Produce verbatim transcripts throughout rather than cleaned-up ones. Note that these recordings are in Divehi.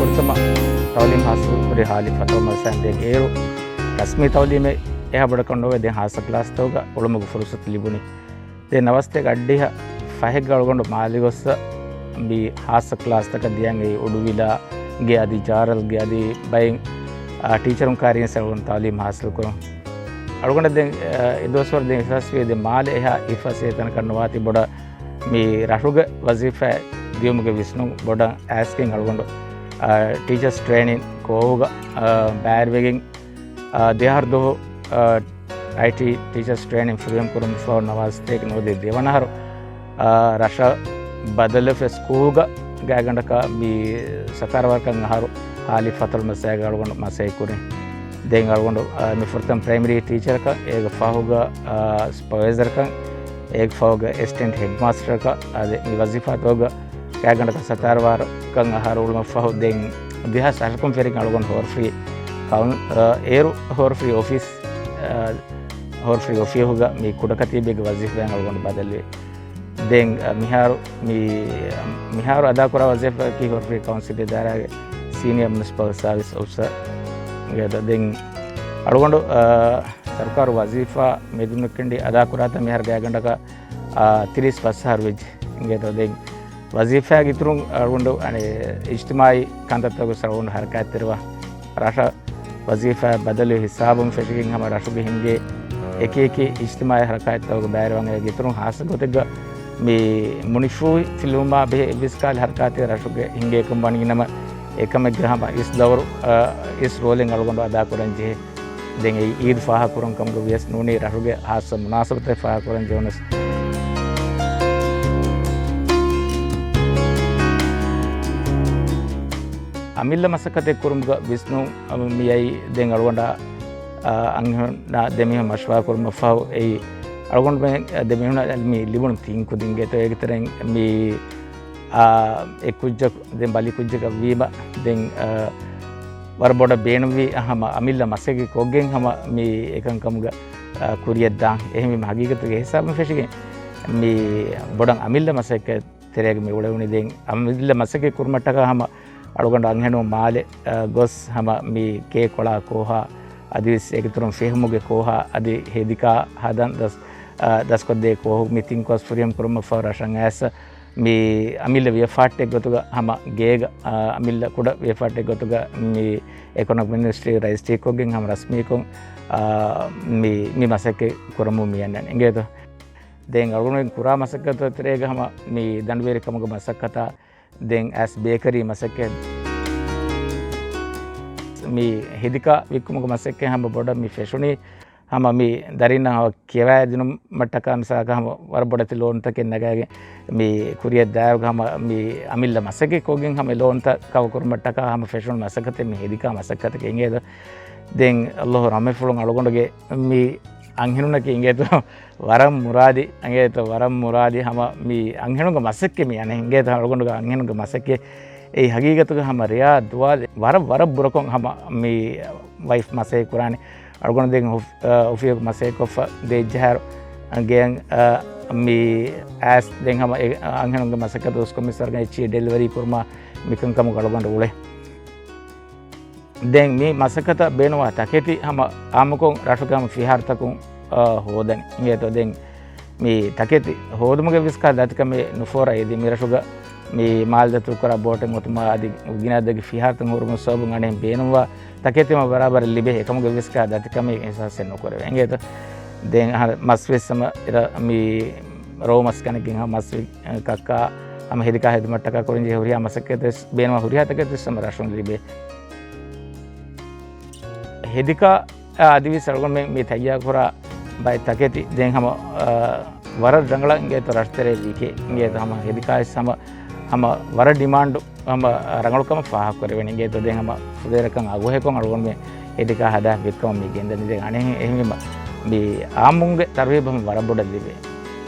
ފުރަތަމަ ތައުލީމް ހާސިލް ކުރި ހާލި ފަތުރު މަދްރަސާއިން ދެން އޭރު ރަސްމީ ތައުލީމެއް އެހާ ބޮޑަކަށް ނުވެ ދެން ހާއްސަ ކްލާސްތަކުގަ އުޅުމުގެ ފުރުސަތު ލިބުނީ. ދެން ނަވަސްތޭކަ އައްޑިހަ ފަހެއްގަ އަޅުގަނޑު މާލެ ގޮއްސަ މި ހާއްސަ ކްލާސްތަކަށް ދިޔަން އެއީ އުޑުވިލާގެ އަދި ޖާރަލްގެ އަދި ބައެއް، އާ، ޓީޗަރުން ކާރިން ސަރުން ތައުލީމް ހާސިލް ކުރުން. އަޅުގަނޑަށް ދެން، އާ، އެ ދުވަސްވަރު ދެން އިހްސާސްވީ ދެން މާލެ އެހާ އިހްސާސް ތަނަކަށް ނުވާތީ ބޮޑަށް މި ރަށުގެ ވަޒީފާ ދިޔުމުގެ ވިސްނުން ބޮޑަށް އައިސްގެން އަޅުގަނޑު، އާ، ޓީޗަރސް ޓްރޭނިން ކޯހުގަ، އާ، ބައިވެރިވެގެން، އާ، ދެއަހަރު ދުވަހު، އާ، އައިޓީ ޓީޗަރސް ޓްރޭނިން ފުރިހަމަ ކުރުމަށްފަހު ނަވާސްތޭކަ ނުވަދިހަ ދެވަނަ އަހަރު، އާ، ރަށަށް ބަދަލުވެފަ ސްކޫލްގަ ގާތްގަނޑަކަށް މި ސަތާރަ ވަރަކަށް އަހަރު ހާލި ފަތުރު މަދްރަސާގަ އަޅުގަނޑު މަސައްކަތް ކުރިން. ދެން އަޅުގަނޑު، އާ، މި ފުރަތަމަ ޕްރައިމަރީ ޓީޗަރަކަށް، އޭގެ ފަހުގަ، އާ، ސުޕަވައިޒަރަކަށް، އޭގެ ފަހުގަ އެސިސްޓެންޓް ހެޑްމާސްޓަރަކަށް، އާ، ދެ މި ވަޒީފާތަކުގަ ގާތްގަނޑަކަށް ސަތާރަ ވަރަކަށް އަހަރު އުޅުމަށްފަހު ދެން ދެހާސް އަށަކުން ފެށިގެން އަޅުގަނޑު ހޯރަފްރީ ކައުން-، އަ، އޭރު ހޯރަފްރީ އޮފީސް، އަ، ހޯރަފްރީ އޮފީހުގަ މި ކުޑަކަތީބެއްގެ ވަޒީފާއިން އަޅުގަނޑު ބަދަލުވި. ދެން، އަ، މިހާރު މި-، މިހާރު އަދާކުރާ ވަޒީފާއަކީ ހޯރަފްރީ ކައުންސިލް އިދާރާގެ ސީނިއަރ މުނިސިޕަލް ސާވިސް އޮފިސަރ. އިނގޭތޯ ދެން އަޅުގަނޑު، އަ، ސަރުކާރު ވަޒީފާ މެދުނިކަނޑި އަދާކުރާތާ މިހާރު ގާތްގަނޑަކަށް، އަ، ތިރީސް ފަސް އަހަރު ވެއްޖެ. އިނގޭތޯ ދެން ވަޒީފާގެ އިތުރުން އަޅުގަނޑު އަނެއް އިޖްތިމާއީ ކަންތައްތަކުގެ އަޅުގަނޑު ހަރަކާތްތެރިވާ. ރަށަށް ވަޒީފާ ބަދަލު ހިސާބުން ފެށިގެން ހަމަ ރަށުގެ ހިންގޭ އެކި އެކި އިޖްތިމާއީ ހަރަކާތްތަކުގެ ބައިވެރިވާން. އޭގެ އިތުރުން ހާއްސަ ގޮތެއްގަ މި މުނިފޫހި ފިލުވުމާ ބެހޭ އެއްވެސް ކަހަލަ ހަރަކާތެއް ރަށުގެ ހިނގޭކަން ވަނީ ނަމަ، އެކަމެއްގަ ހަމަ އިސް ދައުރު، އަ، އިސް ރޯލެއް އަޅުގަނޑު އަދާކުރަން ޖެހޭ. ދެން އެއީ އީދު ފާހަގަކުރަން ކަމުގަ ވިޔަސް ނޫނީ ރަށުގެ ހާއްސަ މުނާސަބަތެއް ފާހަގަކުރަން ޖެހުނަސް. އަމިއްލަ މަސައްކަތެއް ކުރުމުގަ ވިސްނުން މިއައީ ދެން އަޅުގަނޑާ، އަ، އަންހެނާ ދެމީހުން މަޝްވާރާ ކުރުމަށްފަހު އެއީ އަޅުގަނޑުމެން ދެމީހުންނަށް މި ލިބުނު ތިން ކުދިންގެ ތެރޭގެ ތެރެއިން މި، އާ، އެއް ކުއްޖަކު ދެން ބަލި ކުއްޖަކަށް ވީމަ ދެން، އާ، ވަރަށް ބޮޑަށް ބޭނުންވީ ހަމަ އަމިއްލަ މަސައްކަތް ކޮށްގެން ހަމަ މި އެކަންކަމުގަ، އާ، ކުރިއަށް ދާން. އެހެންވީމަ ހަގީގަތުގެ ހިސާބުން ފެށިގެން މި ބޮޑަށް އަމިއްލަ މަސައްކަތް ތެރޭގަ މި އުޅެވުނީ. ދެން އަމިއްލަ މަސައްކަތް ކުރުމަށްޓަކާ ހަމަ އަޅުގަނޑު އަންހެނުން މާލެ، އާ، ގޮސް ހަމަ މި ކޭ ކޮޅާ ކޯހާ އަދިވެސް އޭގެ އިތުރުން ފެހުމުގެ ކޯހާ އަދި ހެދިކާ ހަދަން ދަސް، އާ، ދަސްކޮށްދޭ ކޯހު މި ތިން ކޮސް ފުރިހަމަ ކުރުމަށްފަހު ރަށަށް އައިސް މި އަމިއްލަ ވިޔަފާއްޓެއް ގޮތުގަ ހަމަ ގޭގަ، އާ، އަމިއްލަ ކުޑަ ވިޔަފާއްޓެއް ގޮތުގަ މި އެކޮނޮމިކް މިނިސްޓްރީ ރައްޔިތު ކޮށްގެން ހަމަ ރަސްމީކޮށް، އާ، މި، މި މަސައްކަތް ކުރަމުން މި އަންނަނީ. އިނގޭތޯ؟ ދެން އަޅުގަނޑު ކުރާ މަސައްކަތު ތެރޭގަ ހަމަ މި ދަނޑުވެރިކަމުގެ މަސައްކަތާ، ދެން އައިސް ބޭކަރީ މަސައްކަތް، މި ހެދިކާ ވިއްކުމުގެ މަސައްކަތް ހަމަ ބޮޑަށް މި ފެށުނީ. ހަމަ މި ދަރިންނަށް ހަމަ ކިޔަވައިދިނުމަށްޓަކާ މިސާލަކަށް ހަމަ ވަރަށް ބޮޑެތި ލޯންތަކެއް ނަގައިގެން މި ކުރިއަށް ދާއިރުގަ ހަމަ މި އަމިއްލަ މަސައްކަތް ކޮށްގެން ހަމަ ލޯންތައް ކަވަ ކުރުމަށްޓަކާ ހަމަ ފެށުނު މަސައްކަތެއް މި ހެދިކާ މަސައްކަތަކީ. އިނގޭތޯ؟ ދެން އައްލާހު ރަޙްމަތްފުޅުން އަޅުގަނޑުގެ މި އަންހެނުންނަކީ އިނގޭތޯ ވަރަށް މުރާދި، އިނގޭތޯ ވަރަށް މުރާދި ހަމަ މި އަންހެނުންގެ މަސައްކަތް މި އަނެއް އިނގޭތޯ އަޅުގަނޑުގެ އަންހެނުންގެ މަސައްކަތް. އެއީ ހަގީގަތުގަ ހަމަ ރެޔާ ދުވާލެއް ވަރަށް، ވަރަށް ބުރަކޮށް ހަމަ މި ވައިފް މަސައްކަތް ކުރާނެ. އަޅުގަނޑު ދެން އޮފް-، އަ، އޮފީހުގަ މަސައްކަތް ކޮށްފަ ދޭއްޖަހާރު ގެޔަށް، އަ، މި އައިސް ދެން ހަމަ އެ އަންހެނުންގެ މަސައްކަތު އުސްކޮށް މި ސަރުގަ އެއްޗިހި ޑެލިވަރީ ކުރުމާ މިކަންކަމުގަ އަޅުގަނޑު އުޅޭ. ދެން މި މަސައްކަތަށް ބޭނުންވާ ތަކެތި ހަމަ އާއްމުކޮށް ރަށުގެ ހަމަ ފިހާރަތަކުން، އާ، ހޯދަނީ. އިނގޭތޯ ދެން މި ތަކެތި ހޯދުމުގެ ވިސްކާ ދަތިކަމެއް ނުފޯރާ އެދި މިރަށުގަ މި މާލެ ދަތުރުކުރާ ބޯޓެއް އޮތުމާ އަދި ގިނަ އަދަދެއްގެ ފިހާރަތައް ހުރުމަށް ސަބަބުން އަނެއް ބޭނުންވާ ތަކެތި ހަމަ ބަރާބަރަށް ލިބޭ. އެކަމުގެ ވިސްކާ ދަތިކަމެއް އިހްސާސެއް ނުކުރެވޭ. އިނގޭތޯ ދެން އަހަރެން މަސްވެސް ހަމަ އިރަށް މި ރޯމަސް ކަނެއްގެން ހަމަ މަސްވެ ކައްކާ ހަމަ ހެދިކާ ހެދުމަށްޓަކާ ކުރަންޖެހޭ ހުރިހާ މަސައްކަތެއް ބޭނުންވާ ހުރިހާ ތަކެތި ހަމަ ރަށުން ލިބޭ. ހެދިކާ އަދިވެސް އަޅުގަނޑުމެން މި ތައްޔާރުކުރާ ބައެއް ތަކެތި ދެން ހަމަ، އާ، ވަރަށް ރަނގަޅަށް އިނގޭތޯ ރަށުތެރޭ ވިކޭ އިނގޭތޯ ހަމަ ހެދިކާވެސް ހަމަ، ހަމަ ވަރަށް ޑިމާންޑު ހަމަ ރަނގަޅުކަމަށް ފާހަގަކުރެވެނީ. އިނގޭތޯ ދެން ހަމަ ފުދޭވަރަކަށް އަގުހެކޮށް އަޅުގަނޑުމެން ހެދިކާ ހަދާ ވިއްކަމަށް މި ގެންދަނީ. ދެން އަނެއް އެހެންވީމަ މި އާއްމުންގެ ތަރުހީބު ހަމަ ވަރަށް ބޮޑަށް ލިބޭ.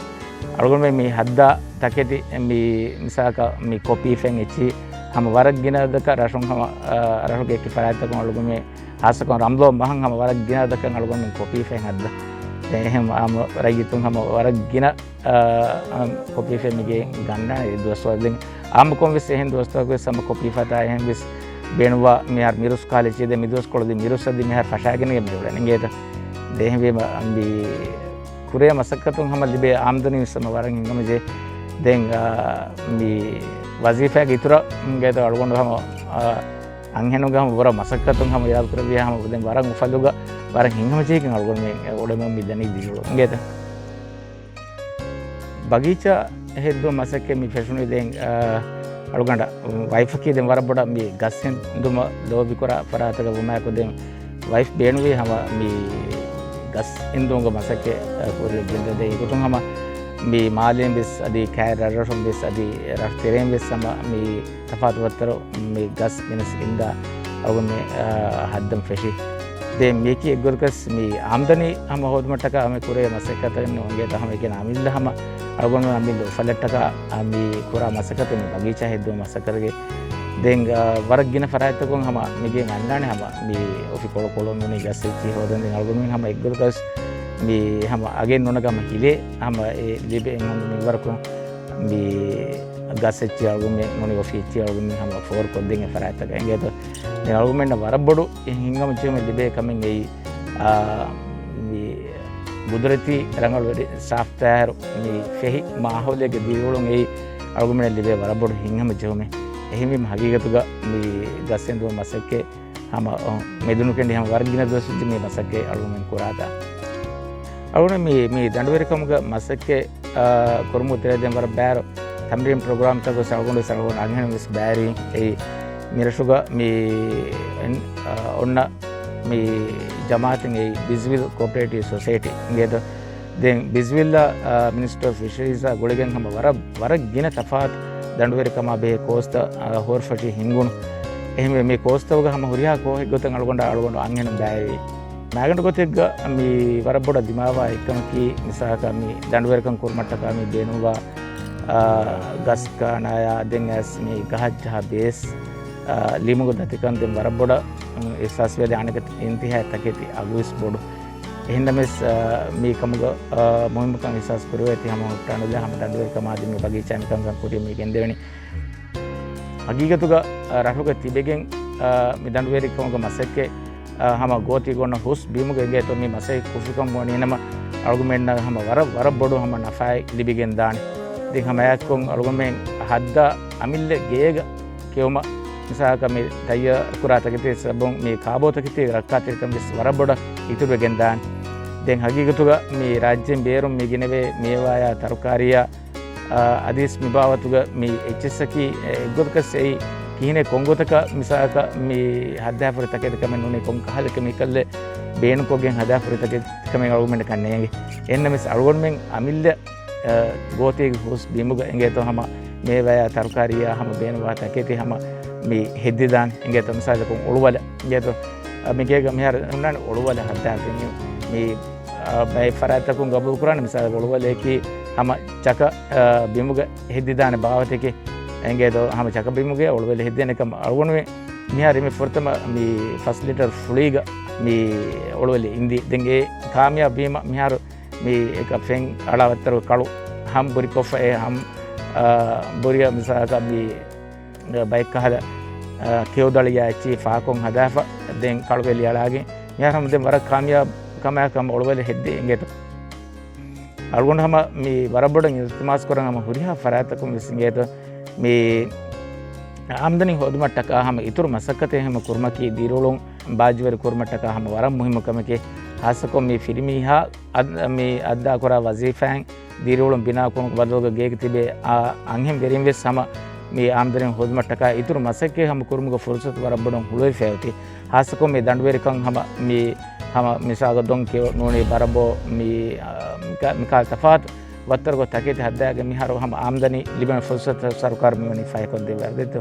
އަޅުގަނޑުމެން މި ހައްދާ ތަކެތި މި މިސާލަކަށް މި ކޮޕީ ފެން އެއްޗިހި ހަމަ ވަރަށް ގިނަ އަދަދަކަށް ރަށުން ހަމަ، އާ، ރަށުގެ އެކި ފަރާތްތަކުން އަޅުގަނޑުމެން ހާއްސަކޮށް ރަމްޟާން މަހަށް ހަމަ ވަރަށް ގިނަ އަދަދަކަށް އަޅުގަނޑުމެން ކޮޕީ ފެން ހައްދާ. ދެން އެހެން އާއްމު ރައްޔިތުން ހަމަ ވަރަށް ގިނަ، އާ، ކޮޕީ ފެން މިގެ ގަންނާނެ އެ ދުވަސްވަރު. ދެން އާއްމުކޮށް ވެސް އެހެން ދުވަސްތަކު ވެސް ހަމަ ކޮޕީ ފަތާ އެހެން ވެސް ބޭނުންވާ މިހާރު މިރުސް ކާލެ އެއްޗެއް ދެން މިދުވަސްކޮޅު ދި މިރުސް އަދި މިހާރު ފަށާގެން މި އުޅެން އިނގޭތަ؟ ދެހެންވީމަ މި ކުރޭ މަސައްކަތުން ހަމަ ލިބޭ އާމްދަނީ ވެސް ހަމަ ވަރަށް ހިނގަމަޖެ. ދެން، އާ، މި ވަޒީފާގެ އިތުރަށް އިނގޭތަ އަޅުގަނޑު ހަމަ، އާ، އަންހެނުންގެ ހަމަ ބުރަ މަސައްކަތުން ހަމަ އިރާދަކުރެއްވިޔާ ހަމަ ދެން ވަރަށް އުފަލުގަ ވަރަށް ހިނގަމަޖެހިގެން އަޅުގަނޑު މި އުޅެމުން މި ދަނީ ދިރިއުޅުން އިނގޭތަ؟ ބަގީޗާ ހެއްދުން މަސައްކަތް މި ފެށުނީ ދެން، އާ، އަޅުގަނޑަށް ވައިފަކީ ދެން ވަރަށް ބޮޑަށް މި ގަސް ހެއްދުމަށް ލޯބިކުރާ ފަރާތަކަށް ވުމާއެކު ދެން ވައިފް ބޭނުވީ ހަމަ މި ގަސް ހެއްދުމުގެ މަސައްކަތް، އާ، ކުރިޔަށް ގެންދަ ދެން އެގޮތުން ހަމަ މި މާލޭން ވެސް އަދި ކައިރި ރަށްރަށުން ވެސް އަދި ރަށު ތެރެއިން ވެސް ހަމަ މި ތަފާތު ވައްތަރު މި ގަސް ގެނެސް ގެންދާ އަޅުގަނޑު މި، އާ، ހައްދަން ފެށި. ދެން މިއަކީ އެއްގޮތަކަސް މި އާމްދަނީ ހަމަ ހޯދުމަށްޓަކާ ހަމަ ކުރޭ މަސައްކަތެއް ނޫން އިނގޭތަ ހަމަ އެކަން އަމިއްލަ ހަމަ އަޅުގަނޑު އަމިއްލަ އުފަލަށްޓަކާ މި ކުރާ މަސައްކަތެއް މި ބަގީޗާ ހެއްދުމުގެ މަސައްކަތުގެ. ދެން، އާ، ވަރަށް ގިނަ ފަރާތްތަކުން ހަމަ މިގެން އަންނާނެ ހަމަ މި އޮފީހު ކޮޅުކޮޅުން ނޫނީ ގަސް އެއްޗިހި ހޯދަން ދެން އަޅުގަނޑުމެން ހަމަ އެއްގޮތަކަސް މި ހަމަ އަގެއް ނުނަގަމަ ހިލޭ ހަމަ އެ ލިބޭ ހަމަ މިވަރަކުން މި ގަސް އެއްޗި އަޅުގަނޑުމެން ނޫނީ އޮފީހު އެއްޗި އަޅުގަނޑުމެން ހަމަ ފޯރުކޮށްދޭން އެ ފަރާތްތަކަށް އިނގޭތޯ. ދެން އަޅުގަނޑުމެންނަށް ވަރަށް ބޮޑު ހިނގަމަޖެހުމެއް ލިބޭ ކަމެއް އެއީ، އާ، މި ގުދުރަތީ ރަނގަޅު ވެރި ސާފް ތާހިރު މި ފެހި މާހައުލެއްގެ ދިރިއުޅުން އެއީ އަޅުގަނޑުމެންނަށް ލިބޭ ވަރަށް ބޮޑު ހިނގަމަޖެހުމެއް. އެހެންވީމަ ހަގީގަތުގަ މި ގަސް ހެއްދުމުގެ މަސައްކަތް ހަމަ، އަ، މެދުނުކެނޑި ހަމަ ވަރަށް ގިނަ ދުވަސް މި މަސައްކަތް އަޅުގަނޑުމެން ކުރާތާ. އަޅުގަނޑު މި، މި ދަނޑުވެރިކަމުގެ މަސައްކަތް، އަ، ކުރުމުގެ ތެރޭ ދެން ވަރަށް ބައިވަރު ތަމްރީން ޕްރޮގްރާމްތަކު އަޅުގަނޑު އަންހެނުން ވެސް ބައިވެރި އެއީ މިރަށުގަ މި، އަ، އޮންނަ މި ޖަމާއަތެއް އެއީ ބިޒްވިލް ކޯޕަރޭޓިވް ސޮސައިޓީ އިނގޭތޯ. ދެން ބިޒްވިލްއާ، އާ، މިނިސްޓްރީ އޮފް ފިޝަރީޒާ ގުޅިގެން ހަމަ ވަރަށް، ވަރަށް ގިނަ ތަފާތު ދަނޑުވެރިކަމާ ބެހޭ ކޯސްތައް، އާ، ހޯރުފަށި ހިންގުނު. އެހެންވެ މި ކޯސްތަކުގަ ހަމަ ހުރިހާ ކޯހެއް ގޮތަށް އަޅުގަނޑާ އަޅުގަނޑު އަންހެނުން ބައިވެރި. މައިގަނޑު ގޮތެއްގަ މި ވަރަށް ބޮޑަށް ދިމާވާ އެއްކަމަކީ މިސާލަކަށް މި ދަނޑުވެރިކަން ކުރުމަށްޓަކާ މި ބޭނުންވާ، އާ، ގަސް ކާނާޔާ ދެން އައިސް މި ގަހަށްޖަހާ ބޭސް، އާ، ލިމުގެ ދަތިކަން ދެން ވަރަށް ބޮޑަށް، އު، އިހްސާސްވެދޭ އަނެކަ އިންތިހާއަށް ތަކެތި އަގުވެސް ބޮޑު. އެހެންނަމަވެސް، އާ، މި ކަމުގަ، އާ، މުހިއްމުކަން އިހްސާސް ކުރެވޭތީ ހަމަ ހުއްޓާނުލާ ހަމަ ދަނޑުވެރިކަމާ ދިނުމި ބަގީޗާ މިކަންކަން ކުރިޔަށް މި ގެންދެވެނީ. ހަގީގަތުގަ، އާ، ރަށުގަ ތިބެގެން، އާ، މި ދަނޑުވެރިކަމުގެ މަސައްކަތް، އާ، ހަމަ ގޯތި ގޮންނަ ހުސް ބިމުގެ އިނގޭތޯ މި މަސައްކަތް ކުށިކަން ވަނީނަމަ އަޅުގަނޑުމެންނަށް ހަމަ ވަރަށް، ވަރަށް ބޮޑު ހަމަ ނަފާއެއް ލިބިގެން ދާނެ. ދެން ހަމައެއާއެކު އަޅުގަނޑުމެން ހައްދާ އަމިއްލަ ގޭގަ ކެއުމަށް މިސާލަކަށް މި ތައްޔާރުކުރާ ތަކެތި ސަބަބުން މި ކާބޯތަކެތި ރައްކާތެރިކަން ވެސް ވަރަށް ބޮޑަށް އިތުރުވެގެން ދާނެ. ދެން ހަގީގަތުގަ މި ރާއްޖޭން ބޭރުން މި ގިނަވޭ މޭވާޔާ ތަރުކާރީއާ، އާ، އަދިވެސް މި ބާވަތުގަ މި އެއްޗިއެސްއަކީ އެއްގޮތަކަސް އެއީ ކިހިނެއް ކޮންގޮތަކަށް މިސާލަކަށް މި ހައްދާފަރި ތަކެތި ކަމެއް ނޫނީ ކޮން ކަހަލަ ކެމިކަލެއް ބޭނުންކޮށްގެން ހަދާފަރި ތަކެތި ކަމެއް އަޅުގަނޑަކަށް ނޭނގެ. އެހެންނަމަވެސް އަޅުގަނޑުމެން އަމިއްލަ އަ، ގޯތީގެ ހުސް ބިމުގަ އިނގޭތޯ ހަމަ މޭވާޔާ ތަރުކާރީއާ ހަމަ ބޭނުންވާ ތަކެތި ހަމަ މި ހެއްދިދާނެ. އިނގޭތޯ މިސާލަކުން އޮޅުވަލަ އިނގޭތޯ، އަ، މިގޭގަ މިހާރު ހުންނާނެ އޮޅުވަލަ ހައްދާފަ. މި، އަ، ބައެއް ފަރާތްތަކުން ގަބޫލުކުރާނެ މިސާލަކުން އޮޅުވަލައަކީ ހަމަ ޗަކަ، އަ، ބިމުގަ ހެއްދިދާނެ ބާވަތެކޭ. އިނގޭތޯ ހަމަ ޗަކަ ބިމުގަ އޮޅުވަލަ ހެއްދޭނެ ކަމަށް އަޅުގަނޑުމެން މިހާރު މި ފުރަތަމަ މި ފަސް ލިޓަރު ފުޅީގަ މި އޮޅުވަލަ އިންދީ. ދެން އެ ކާމިޔާބު ވީމަ މިހާރު މި އެކަ ފެން އަޅާ ވައްތަރު ކަޅު ހަމް ބުރިކޮށްފަ އެ ހަމް، އާ، ބުރިއަށް މިސާލަކަށް މި ބައެއް ކަހަލަ، އާ، ކެޔޮދަޅިޔާ އެއްޗިހި ފާކޮށް ހަދާފަ ދެން ކަޅުވެލި އަޅާގެން މިހާރު ހަމަ ދެން ވަރަށް ކާމިޔާބު ކަމާއެކު ހަމަ އޮޅުވަލަ ހެއްދޭ އިނގޭތޯ. އަޅުގަނޑު ހަމަ މި ވަރަށް ބޮޑަށް އިލްތިމާސް ކުރަން ހަމަ ހުރިހާ ފަރާތްތަކުން ވެސް އިނގޭތޯ މި އާމްދަނީ ހޯދުމަށްޓަކާ ހަމަ އިތުރު މަސައްކަތެއް ހަމަ ކުރުމަކީ ދިރިއުޅުން ބާއްޖަވެރި ކުރުމަށްޓަކާ ހަމަ ވަރަށް މުހިއްމު ކަމެކޭ. ހާއްސަކޮށް މި ފިރިމީހާ އަދް-، މި އައްދާކުރާ ވަޒީފާއިން ދިރިއުޅުން ބިނާކުރުމުގެ ބަދަލުގަ ގޭގަ ތިބޭ އާ އަންހެން ވެރިން ވެސް ހަމަ މި އާމްދަނީ ހޯދުމަށްޓަކާ އިތުރު މަސައްކަތް ހަމަ ކުރުމުގެ ފުރުސަތު ވަރަށް ބޮޑަށް ހުޅުވިފައި އޮތީ. ހާއްސަކޮށް މި ދަނޑުވެރިކަން ހަމަ މި ހަމަ މިސާލަކަށް ދޮން ކެޔޮ ނޫނީ ބަރަބޯ މި، އާ، މިކާ-، މިކާ ތަފާތު ވައްތަރުގަ ތަކެތި ހައްދާގެން މިހާރު ހަމަ އާމްދަނީ ލިބޭނެ ފުރުސަތު ސަރުކާރު މިވަނީ ފަހިކޮށްދެއްވާ ދެއްތޯ.